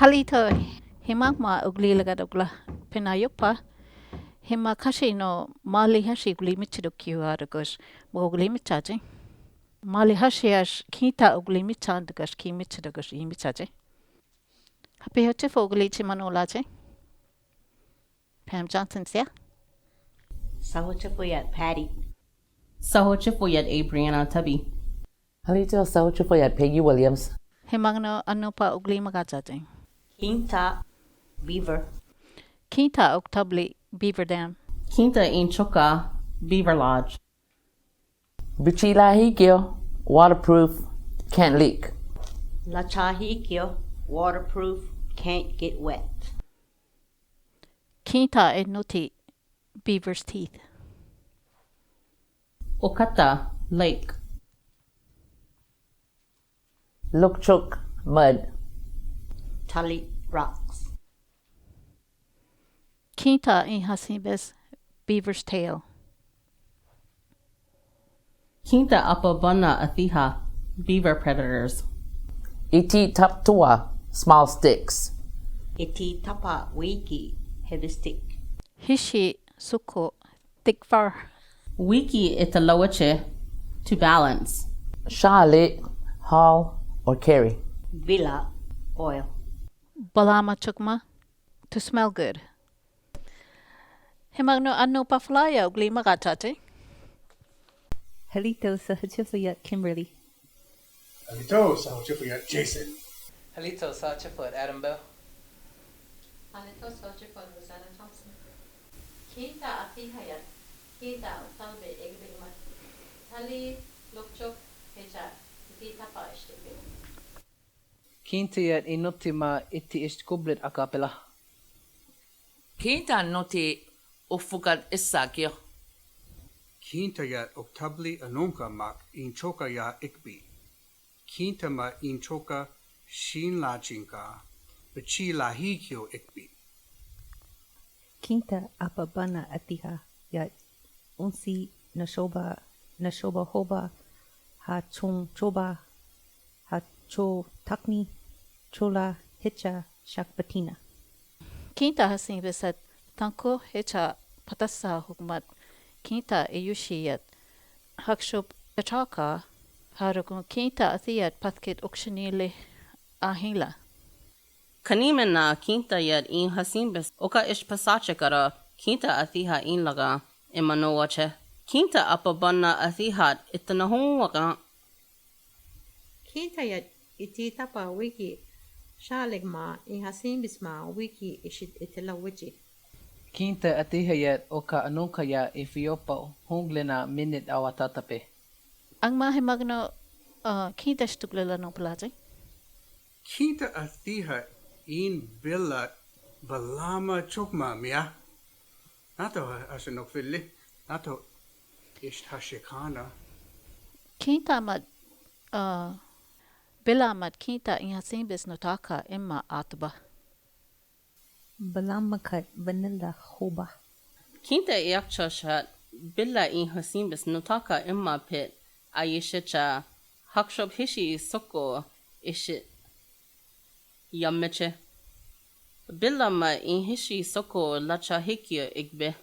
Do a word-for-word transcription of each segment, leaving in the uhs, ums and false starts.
Halito, hima ma ugli lagat ugla. Pena yokpa. Hima kashi no mali hashi ugli michidok kiwa dokos. Mo ugli michaji. Mali hashi ash khinta ugli michan dokos ki michidokos i michaji. Happy hochifo ugli chi manolaji. Pam Johnson siha. Sahochifo yet Patty. Sahochifo yet Abriana Tubby. Halito, sahochifo yet Peggy Williams. Hemagno annopa ugli magachajeng. Khinta Beaver. Khinta oktabli Beaver Dam. Khinta inchoka Beaver Lodge. Bichila hikio, waterproof, can't leak. Lacha hikio, waterproof, can't get wet. Khinta e noti Beaver's teeth. Okata, lake. Lokchok, mud. Tali, rocks. Khinta i hasimbes Beaver's tail. Khinta apabana atiha Beaver predators. Iti taptua, small sticks. Iti tapa wiki, heavy stick. Hishi suko, thick fur. Wiki italawache, to balance. Shali, haul or carry. Vila, oil. Balama chukma, to smell good. Hemagno annopa flaya ugli magachajeng. Halito, sahochifo yet Kimberly. Halito, sahochifo yet Jason. Halito, sahochifo yet Adam Bell. Halito, sahochifo yet Rosanna Thompson. Khinta atiha yet, khinta talbe egbegma. Tali, lokchok, hecha, iti tapa ishtipe. Khinta yet i noti ma iti ishtkublit akapela. Khinta noti ufukat isakio. Khinta yet oktabli anonka mak inchoka ya ikbi. Khinta ma inchoka shin la chinka, bichila hikio ikbi. Khinta apabana atiha ya unsi nashoba, nashoba hoba, ha chon choba, ha cho takni, chola hecha shakpatina. Khinta hasimbes et tanko hecha patasa hukmat. Khinta e yushi yet. Hakshop kachaka, harukun khinta ati yet patkit ukshinile ahila. Kanimena khinta yet in hasimbes oka ish pasache kara khinta atiha in laga imanowache. Khinta apabana atiha itanahon waka. Khinta yet iti tapa wiki shaligma in hasimbes ma wiki ishit italawache. Khinta atiha yet oka anonka ya ifiopa hunglena minit awatatape. Angma hemagno, uh, khinta shtuklela no palaje. Khinta atiha in bila balama chukma mia. Nato ashenok fili. Nato ishtashikana. Khinta mat, uh, bila mat khinta in hasimbes notaka imma atba. Balama kat vanilla hoba. Khinta iakcha shat bila in hasimbes notaka imma pit ayishecha hakshop hishi soko ishit yameche. Bila ma in hishi soko lacha hikio igbe.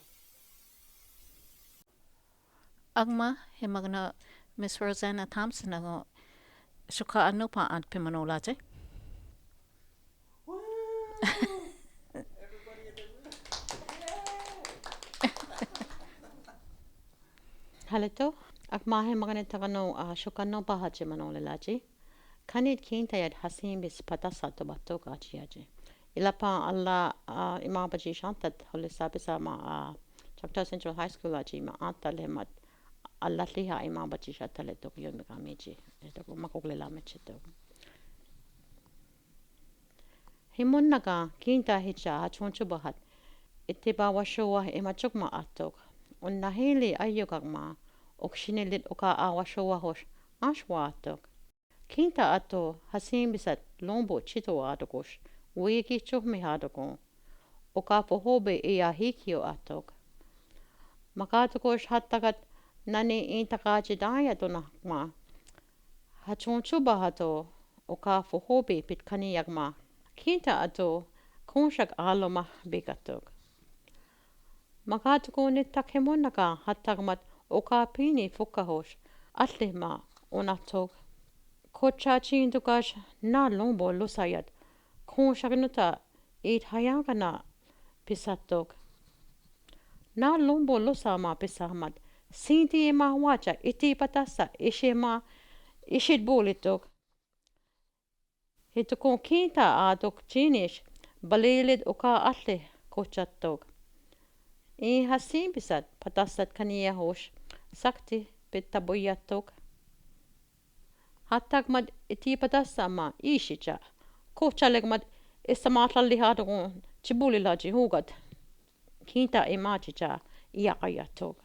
Angma hemagna Miss Rosanna Thompson ango shuka anopa ant pimano lache. Haleto, akma hemagna takano, ah, shuka nopa hache mano lelache. Kanit khinta yet hasimbes patasa to batok achi achi. Ilapa ala, ah, imabachi shantat holisabisa ma, ah, Choctaw Central High School achi ma ata lemat ala liha imabachi shatale tok yon mekamichi. Etok makok lela meche tok. Himun naka khinta hicha hachunchu bahat. Itiba washowa imachuk ma atok. Unnahili ayokak ma. Okshinilit oka awashowa hosh. Ashwa atok. Khinta ato, hasimbes et lombo chito atokosh, wiki chukmi hatokon. Oka fohobe iya hikio atok. Makatokosh hatakat nani intakachi daya tonakma. Hachunchu bahato, oka fohobe pitkani yakma. Kinta ato, konsakt alomabikatok. Makatukonnetakhemonnaga hattakmat ukapini fukkahosh, allima unatok. Kochachin tukash na lombo losaiat, konsakt nota it hayangana pisatok. Na lombo losama pisahmat, sinti ema wacha iti patasa ishima ishit bulitok. Hitokon kinta atok chinish, balilid uka atle kochatok. In hasin pisat patasat kaniya hosh, sakti pita buyatok. Hattakmat iti patasa ma ishicha. Kochalegmat esa matlalihadokon chibulilachi hugat. Kinta imachicha iakayatok.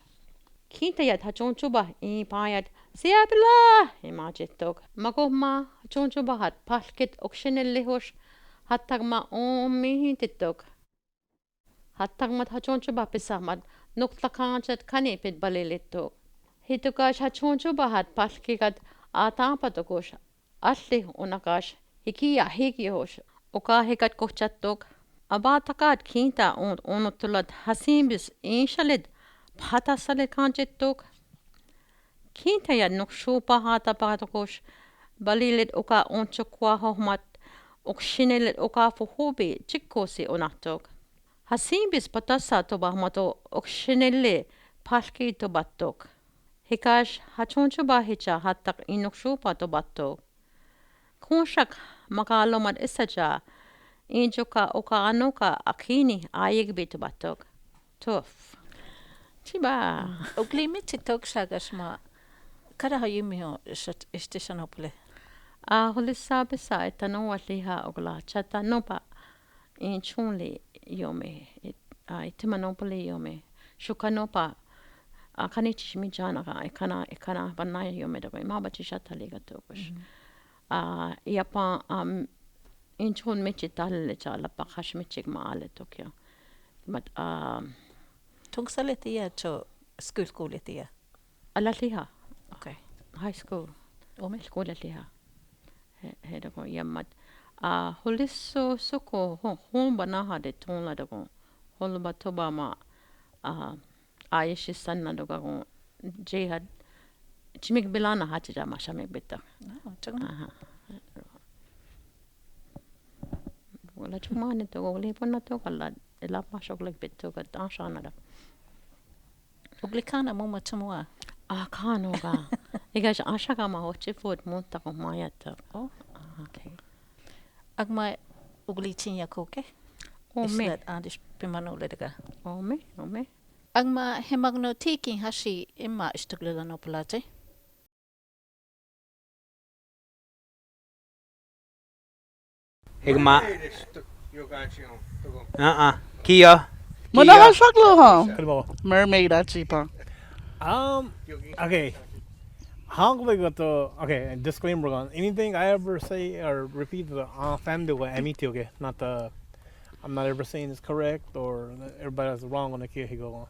Kinta yat hachonchoba ipayat siapila imachitok. Makohma hachonchoba hat palkit okshenelehos hattakma omihintitok. Hattakmat hachonchoba pisahmat noktakanchat kani pit balilitok. Hitukash hachonchoba hat palkikat atampatokosh atli unakash hikiya hikihosh uka hikat kohchattok. Abatakat kinta un unotulat hasimbis inshalit patasalit kanchittok. Kinta yat nokshopa hatapatokosh balilid uka unchokwahohmat okshenelid uka fohobi chikkosi unatok. Hasimbis patasa tobahmato okshenele palki tobatok. Hikash hachonchoba hicha hattak in nokshopa tobatok. Konsakt makalomat esacha inchoka oka anoka akini ayekbi tobatok. Tof. Chiba. Ukli michitok shagash ma. Kada ha yumi ho ishteshanopole. A, hulisa bisa etanowa liha okla chatanopa. In chunli yome, it, a, itimanopoli yome. Shukanopa, a, kanichich michana ka, ekana, ekana banaya yome doko, ima bachi shatali gatokosh. A, yapa, am, in chun michi talile cha, lapa kash michik ma ale tokyo. But, a, Tungsaletia cho school kuletia. Alaliha. Okay. High school. Ome. School alaliha. He, he doko yammat. A, huliso soko, ho, hon banaha de tonla doko. Hol batoba ma, a, ayeshi sanna doko ko jihad. Chimik bilana hachi jama shamik bitta. Oh, chunga. Aha. Wala chuma ne to, wala pona to kala, ela pa shok lek bitta ka ta shana da. Ukli kana muma chumwa. A kano ga. Iga asha kama hochi food munta ko mayata. Oh, ah, okay. Akma ukli chinya koke. Ome. Islat andish pimano ledega. Ome, ome. Akma hemagno tikin hashi ima ishtukle lano pulate. Hikma. Uh-uh. Kia. Mana Kia. Hashak lo ha. Mermaid achipa. Um, okay. Hangli goto, okay, disclaimer on. Anything I ever say or repeat, uh, family wa amiti, okay? Not the, I'm not ever saying it's correct or everybody is wrong on the kia higo.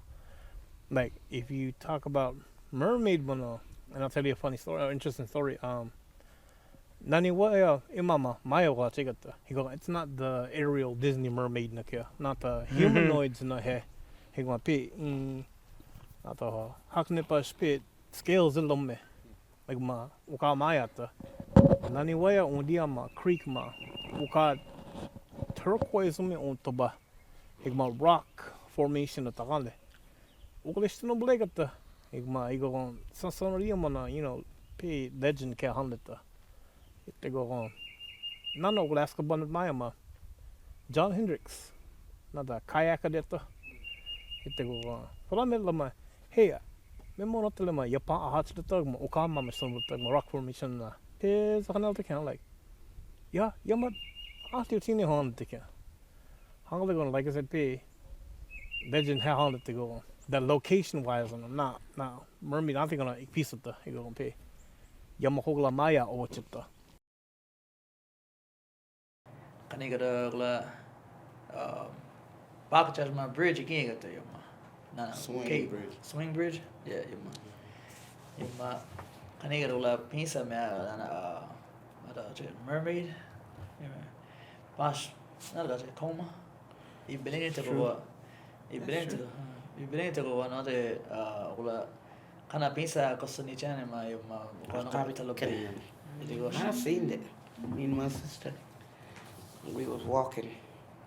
Like, if you talk about mermaid mono, and I'll tell you a funny story, or interesting story. Um, nani wa ya, i mama, maya wa chigata. He go, it's not the Ariel Disney mermaid na kia, not the humanoids na he. He go, pi, mm, not the, hakne pa spit, scales in me. Like ma, uka maya ta. Nani wa ya, un dia ma, creek ma, uka turquoise me un toba. Hikma rock formation na takale. Ukole shito no blegata. Hikma igo kon sasono dia mana, you know, pe legend ke hanleta. Ite go kon. Nano ukole aska banat maya ma. John Hendricks. Nada kayak deta. Ite go kon. Fala me lama. Hey, me mono tele ma yapa ahach de tag ma ukama me son de tag ma rock formation na. He zakanal te kan like. Ya, ya ma. Ahti tini hon te kan. Hangli gonna, like I said, pe. Legend ha hangli te go. The location wise on na, na. Mermaid, I think on a piece of the go pay. Yama hogla maya o chita. Kani kada la, uh, bak chas ma bridge ki ga te yama. Na, na, swing bridge. Swing bridge? Yeah, yama. Yama. Kani kada la pinsa me na, uh, ada mermaid. Yama. Pas Nada, coma. I bring it to go. I bring it to go. I bring it to go. No te, ah, ula. Kana pinsa cosa ni chane ma, yo ma, cuando capita lo pe. I digo, I seen that. Me and my sister, we was walking,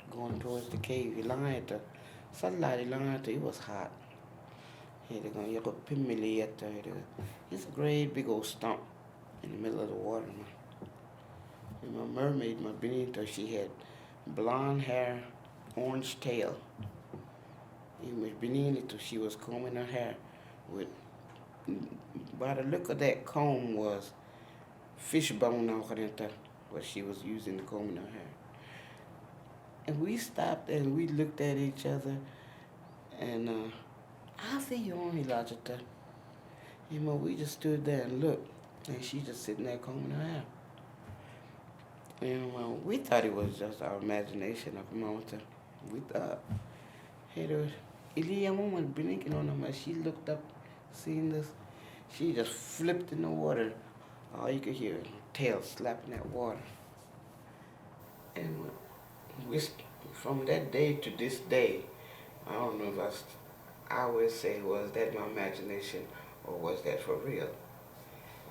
going towards the cave. Ilanga-hu esta, salla ilanga-hu esta, it was hot. He digo, yo ko pimili esta, he digo, it's a great big old stump in the middle of the water, man. And my mermaid, ma biniente, she had blonde hair, orange tail. And ma biniente, she was combing her hair with, by the look of that comb was fish bone on her, what she was using to comb her hair. And we stopped and we looked at each other and, uh, I see you on here, Lajata. You know, we just stood there and looked. And she just sitting there combing her hair. And, uh, we thought it was just our imagination of Mawata. We thought. Hey, there was, Ilya woman blinking on her, and she looked up, seeing this. She just flipped in the water. All you could hear is tail slapping that water. And we, st- from that day to this day, I don't know if I, st- I always say, was that my imagination or was that for real?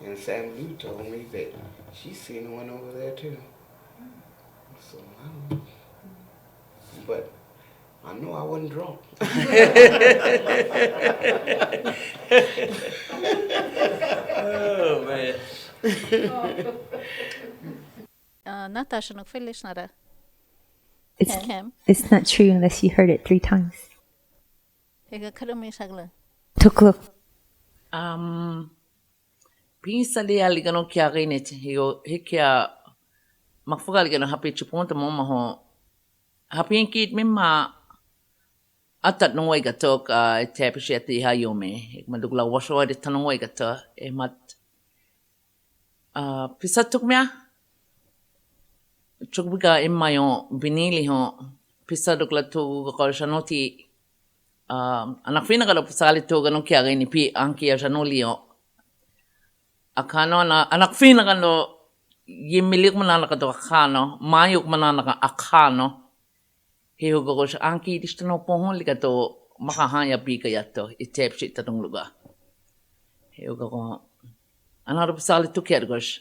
And Sam Lou told me that she seen one over there too. So I don't know. But I know I wasn't drunk. Oh, man. Uh, Natasha, no finish nada. It's, Kim. It's not true unless you heard it three times. Ega kado mi sagla. Toklo. Um, pinsa li'e' ligano kia rinit, hiyo, hikia, makfuga ligano hapi chupunta mama ho. Hapi kit mi ma, atat nungwe gatok, uh, tepi shi ati ha yome. Ik madugla washo adi tanungwe gatok, e mat. Uh, pisa tuk mia. Chuk biga imma yo binili ho. Pisa dugla tu gakol shanoti. Uh, anak fina kalo pisa li tu gano kia rini pi anki ya shanoli ho. Akano na, anak fina kalo yimilik manana kato akano. Mayuk manana ka akano. He hu gakos anki distano pohon likato makahanya pika yato i tep shi tatung luga. He hu gakos anaro pasali tu kiat gos.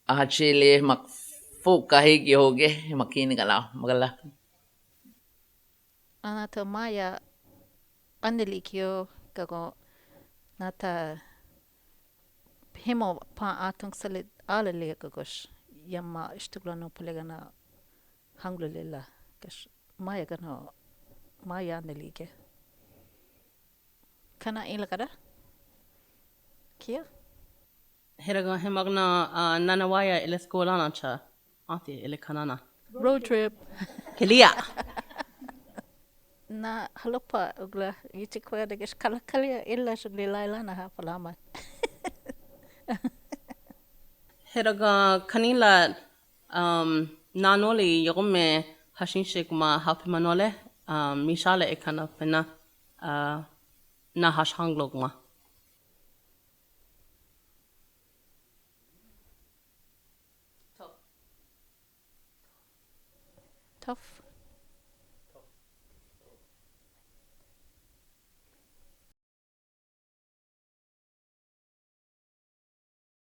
Ahachili mak fuka higi hoge makini kala magala. Ana to maya anili kio kako nata himo pa atung salit alili kako sh yama istukla no pulegana hanglu lila kash maya kano maya anili ke. Kana ila kada? Kia? Hiraga himagna uh, nanawaya ila skola na cha. Ati ila kanana. Road trip. Kilia. Na halopa ugla yichikwa de gish kalakalia illa shugli laila na ha palama. Hiraga kanila um, nanoli yogome hashinshik ma hapi manole um, mishale ekana pena uh, na hashanglok ma. Tough.